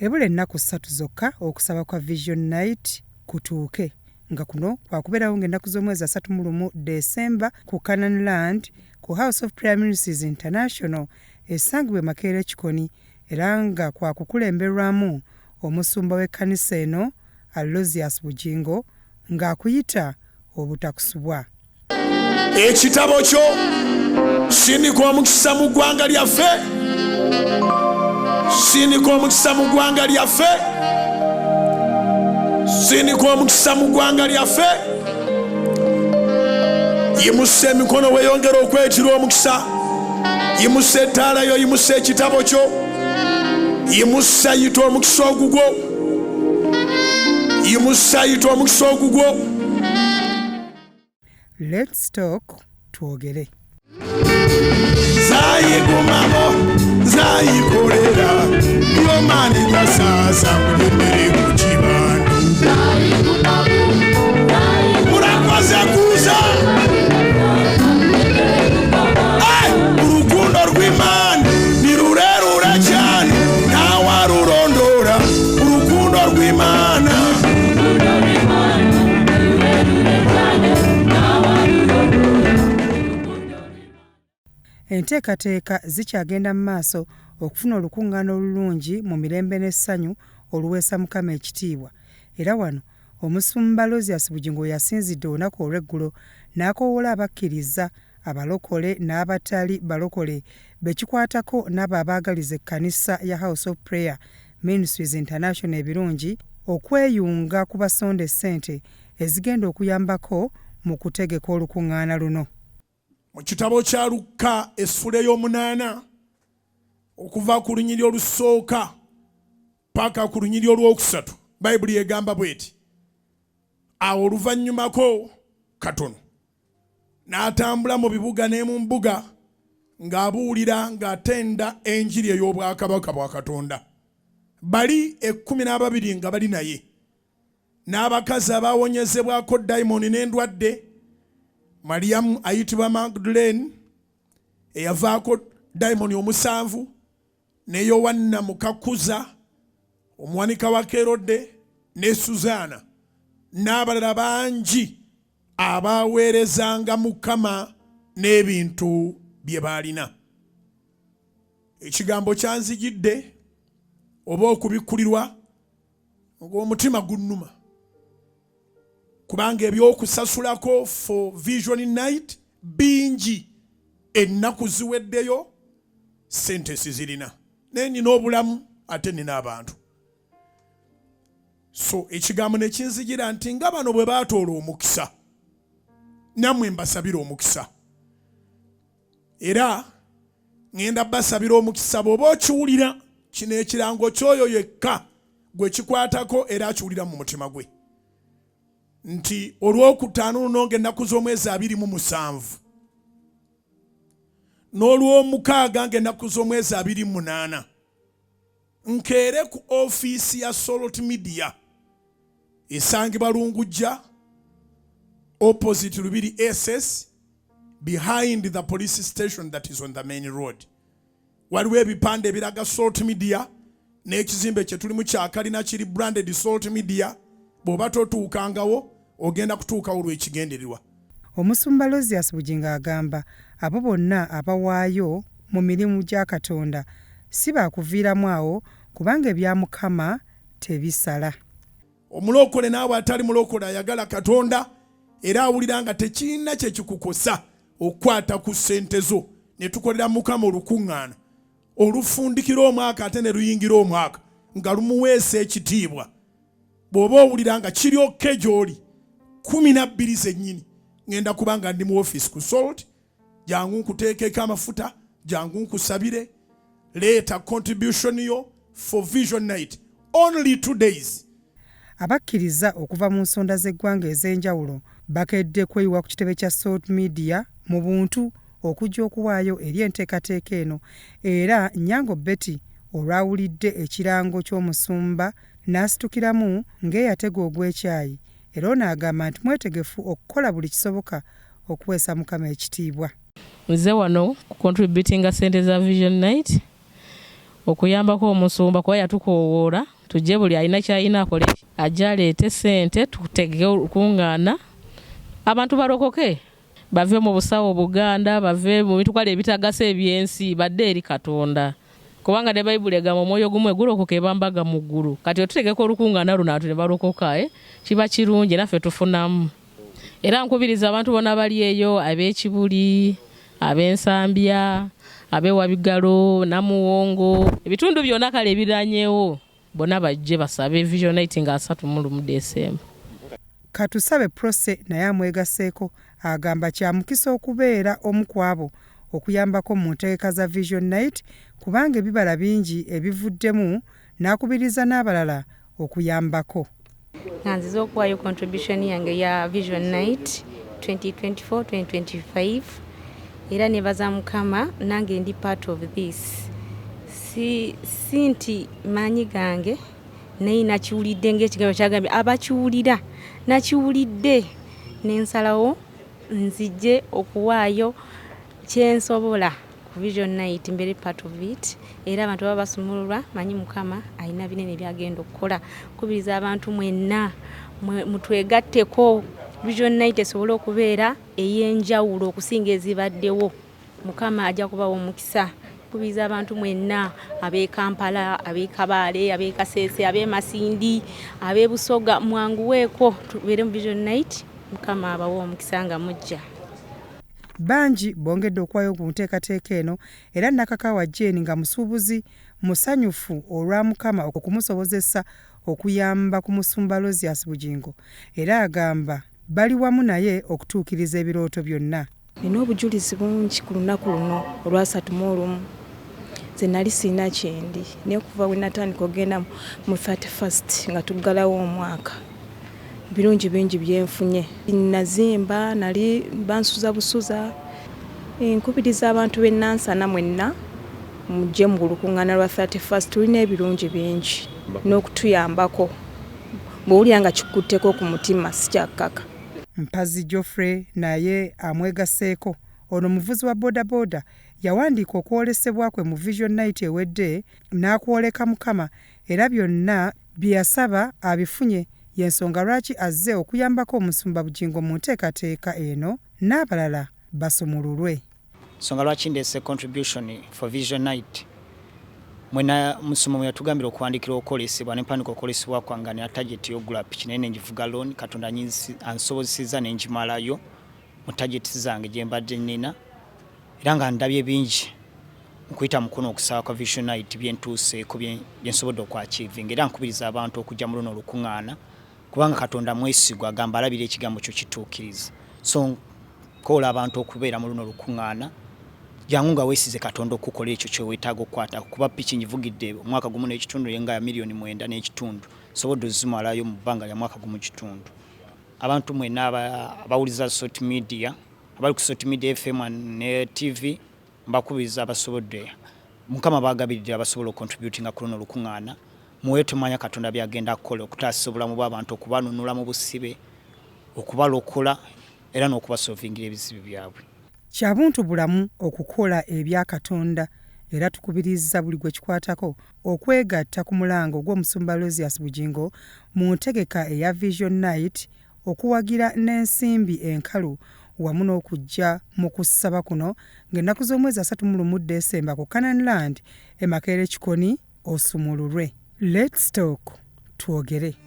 Ebula ennaku ssatu zokka okusaba kwa Vision Night kutuuke nga kuno kwakubeerawo ng'ennaku z'omwezi 31 December ku Canaan Land ku House of Prayer Ministries International esangibwa e Makerere Kikoni era nga kwakukulemberwamu omusumba w'ekkanisa eno Aloysius Bugingo ng'akuyita obutakusubwa. Ekitabo kyo sindika omukisa mu ggwanga lyaffe, sindika omukisa mu ggwanga lyaffe, sindika omukisa mu ggwanga lyaffe. Yimusa emikono weyongera okwetira omukisa, yimusa ettaala yo, yimusa ekitabo kyo, yimusa, yita omukisa ogugwo, yimusa, yita omukisa ogugwo. Let's talk, twogere. Zayigumamo zayikolera yomani gasaasa kulemere ku kibandu murakoze kuza. Ay, urukundo rw'Imana ni rurerure cyane, ntawarurondora. Urukundo rw'Imana. Enteekateeka zikyagenda mu maaso okufuna olukuŋŋaana olulungi mu mirembe n'essanyu oluweesa Mukama ekitiibwa. Era wano Omusumba Aloysius Bugingo we yasinzidde olunaku olw'eggulo n'akoowoola abakkiriza, abalokole n'abatali balokole be kikwatako n'abo abaagaliza ekkanisa ya House of Prayer Ministries International ebirungi okweyunga ku basonda essente ezigenda okuyambako mu kutegeka olukuŋŋaana luno. Mu kitabo kya Lukka essula ey'omunaana okuva ku lunyiri olusooka paka ku lunyiri olwokusatu, Bayibuli egamba bweti: awo oluvannyumako katono n'atambula mu bibuga ne mu mbuga ng'abuulira ng'atenda enjiri ey'obwakabaka bwa Katonda. Bali 12 nga bali naye, n'abakazi abawonyezebwako dayimooni n'endwadde, Mariyamu ayitibwa Magdalene eyavaako dayimooni omusanvu, ne Yowanna muka Kuza omuwanika wa Kerode, ne Suzaana, n'abalala bangi abaaweerezanga Mukama n'ebintu bye baalina. Ekigambo kyanzijidde oba okubikkulirwa ng'omutima gunnuma, kubanga ebyokusasulako for Vision Night bingi, ennaku ziweddeyo, sente sizirina, naye nina obulamu ate nina abantu. So ekigambo ne kinzigira nti nga bano bwe baatoola omukisa, nammwe mbasabira omukisa, era ŋŋenda basabira omukisa. Bw'oba okiwulira kino ekirango ky'oyo yekka gwe kikwatako era akiwulira mu mutima gwe nti olwokutaano luno ng'ennaku z'omwezi 27 n'olwomukaaga ng'ennaku z'omwezi 28 nkeere ku ofiisi ya Salt Media esangibwa Lungujja, opposite Lubiri SS, behind the police station that is on the main road. Waliwo ebipande ebiraga Salt Media n'ekizimbe kye tulimu kyakalina kiri branded Salt Media. Bw'oba totuukangawo, ogenda kutuukawo olw'ekigendererwa. Omusumba Aloysius Bugingo agamba abo bonna abawaayo mu mirimu gya Katonda si baakuviiramu awo, kubanga ebya Mukama tebisala. Omulokole naawe atali mulokole ayagala Katonda era awulira nga tekirina kye kikukosa okukwata ku ssente zo ne tukolera Mukama olukuŋŋaana olufundikira omwaka ate ne luyingira omwaka nga lumuweesa ekitiibwa. Bw'oba owulira nga kiri okke gy'oli, 12 zennyini ŋŋenda kuba nga ndi mu ofiisi ku Salt. Jangu nkuteekeko amafuta, jangu nkusabire, leeta contribution yo for Vision Night, only 2 days. Abakkiriza okuva mu nsonda z'eggwanga ez'enjawulo bakedde kweyiwa ku kitebe kya Salt Media mu buntu okujja okuwaayo eri enteekateeka eno, era Nyango Betty olwawulidde ekirango ky'omusumba n'asitukiramu ng'eyatega ogw'ekyayi, era ono agamba nti mwetegefu okukola buli kisoboka okuweesa Mukama ekitiibwa. Nze wano ku contributinga sente za Vision Night. Okuyambako omusumba kuba yatukoowoola tujje buli alina kyalina akole ajje aleete ssente tutegeke olukungaana abantu balokoke bave mu busawo Buganda, bave mu bintu kale ebitagasa ebyensi, badde eri Katonda, kubanga ne Bayibuli egamba omwoyo gumu egulokoka ebambaga mu ggulu. Kati otutegeka olukungaana luno abantu ne balokoka, kiba kirungi naffe tufunamu. Era nkubiriza abantu bonna bali eyo ab'Ekibuli, ab'Ensambya, ab'Ewabigalo, Namuwongo, ebitundu byonna kale ebiranyewo bonna bajje basabe Vision Night nga 31 Desemba. Katusabe Prose naye amwegasseeko, agamba kya mukisa okubeera omu ku abo okuyambako mu ntegeka za Vision Night kubanga ebibala bingi ebivuddemu, n'akubiriza n'abalala okuyambako. Nga nzize okuwaayo contribution yange ya Vision Night 2024-2025, era nebaza Mukama nange ndi part of this. Si nti maanyi gange, naye nakiwulidde ng'ekigambo kyagambye abakiwulira, nakiwulidde nensalawo nzije okuwaayo kyensobola ku Vision Night, mbeere part of it. Era abantu baba basumululwa, manyi Mukama alina binene byagenda okukola. Kubiriza abantu mwenna mutwegatteko Vision Night esobole okubeera ey'enjawulo okusinga ezibaddewo. Mukama ajja kubawa omukisa. Kubiriza abantu mwenna ab'e Kampala, ab'e Kabaale, ab'e Kasese, ab'e Masindi, ab'e Busoga, mwanguweeko tubeere mu Vision Night. Mukama abawe omukisa nga mujja. Bangi bongedde okuwaayo ku nteekateeka eno, era Nakakawa Jane nga musuubuzi musanyufu olwa Mukama okumusobozesa okuyamba ku musumba Aloysius Bugingo, era agamba bali wamu naye okutuukiriza ebirooto byonna. Nina obujulizi bungi ku lunaku luno olwa 31. Nze nali sirina kyendi, naye okuva bwe natandika okugenda mu 31st nga tuggalawo omwaka, birungi bingi byenfunye. Nazimba, nali bansuza busuza. Nkubiriza abantu b'e Nansana mwenna mujje mu lukuŋŋaana lwa 31st, tulina ebirungi bingi n'okutuyambako bw'owulira nga kikutteko ku mutima, si kyakkaka. Mpazi Geoffrey naye amwegasseeko. Ono muvuzi wa boodabooda, yawandiika okwolesebwa kwe mu Vision Night ewedde n'akwoleka Mukama, era byonna bye yasaba abifunye, y'ensonga lwaki azze okuyambako omusumba Bugingo mu nteekateeka eno n'abalala basumululwe. Nsonga lwaki ndeese contribution for Vision Night, mwena musumba mwe yatugambira okuwandikira okwolesebwa, nempandika okwolesebwa kwange nina target y'okugula piki, naye nengivuga loan. Katonda ansobozesezza nenjimalayo mu target zange gye mbadde nnina, era nga ndabye bingi nkuyita mukuno okusaba kwa Vision Night byentuuseeko, byensobodde okwachievinga. Era nkubiriza abantu okujja mu luno olukuŋŋaana kubanga Katonda mwesigwa, agamba alabira ekigambo kyo kituukiriza. So kola abantu okubeera mu luno olukuŋŋaana, jangu nga weesize Katonda okukola ekyo kyeweetaaga okukwata, kuba piki ngivugidde omwaka 1.5 nga ya miliyoni 9.5, sobodde ozimalayo mu bbanga lya mwaka 1.5. Abantu mwenna abawuliza Salt Media, abali ku Salt Media FM ne TV, mbakubiriza abasobodde, Mukama bagabiridde, abasobola okucontributinga ku luno olukuŋŋaana, muwe. Tumanya Katonda byagenda kukola okutaasa obulamu bw'abantu, okubanunula mu busibe, okubalokola era n'okubasolvingira ebizibu byabwe. Kya buntu bulamu okukola ebya Katonda, era tukubiriza buli gwe kikwatako okwegatta ku mulango gw'omusumba Aloysius Bugingo mu ntegeka eya Vision Night, okuwagira n'ensimbi enkalu wamu n'okujja mu kusaba kuno ng'ennaku z'omwezi 31 Desemba ku Canaan Land e Makerere Kikoni, osumululwe. Let's talk, twogere.